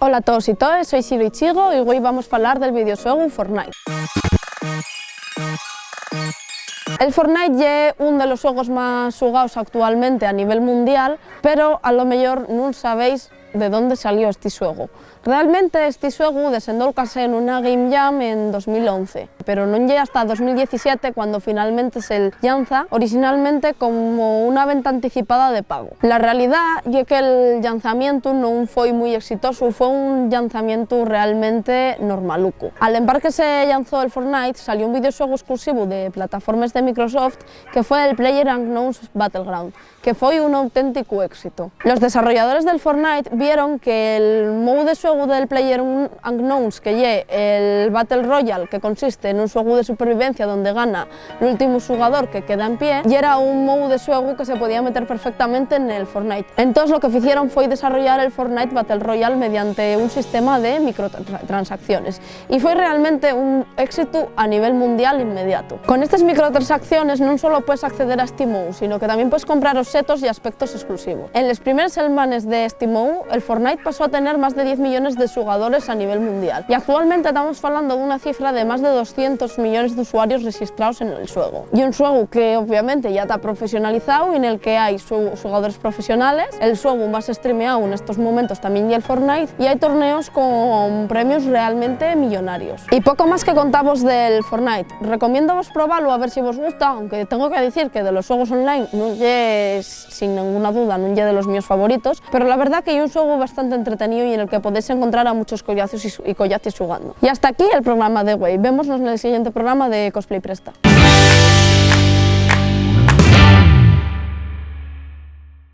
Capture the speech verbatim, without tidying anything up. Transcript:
Hola a toos y toes, soi Shiro Ichigo y güei vamos falar del videoxuegu Fortnite. El Fortnite ye un de los xuegos más xugaos actualmente a nivel mundial, pero a lo meyor nun sabéis de dónde salió esti xuegu. Realmente esti xuegu desendólcase nuna Game Jam en dos mil once, pero non ye hasta dos mil diecisiete cuando finalmente se llanza, orixinalmente como una venta anticipada de pago. La realidá ye que'l llanzamientu nun foi mui exitosu, fue un llanzamientu realmente normalucu. Al empar que se llanzó el Fortnite, salió un videoxuegu esclusivu de plataformes de Microsoft, que fue el PlayerUnknown's Battleground, que foi un auténticu éxito. Los desarrolladores del Fortnite vieron que'l mou de xuegu del PlayerUnknown's, que ye el Battle Royale, que consiste nun xuegu de supervivencia onde gana l'últimu xugador que queda en pie, yera un mou de xuegu que se podía meter perfectamente nel Fortnite. Entós, lo que ficieron foi desarrollar el Fortnite Battle Royale mediante un sistema de microtransacciones. Y foi realmente un éxitu a nivel mundial inmediato. Con estes microtransacciones nun solo puedes acceder a esti mou, sino que tamién puedes comprar oxetos y aspectos esclusivos. En les primeres selmanes de esti mou, el Fortnite pasó a tener más de diez millones de xugadores a nivel mundial. Y actualmente tamos falando d'una cifra de más de doscientos millones d'usuarios rexistraos en el xuegu. Y un xuegu que, obviamente, ya ta profesionalizao y nel que hai xu-, xugadores profesionales. El xuegu más streameao nestos momentos tamién ye el Fortnite, y hai torneos con premios realmente millonarios. Y poco más que contavos del Fortnite. Recomiéndovos probalo a ver si vos gusta, aunque tengo que dicir que de los xuegos online nun ye, sin nenguna duda, nun ye de los míos favoritos, pero la verdá que ye un xuegu bastante entreteníu y en el que podéis encontrar a muchos collacios y su-, y collacies xugando. Y hasta aquí el programa de güei. Vémonos nel siguiente programa de Cosplay Presta.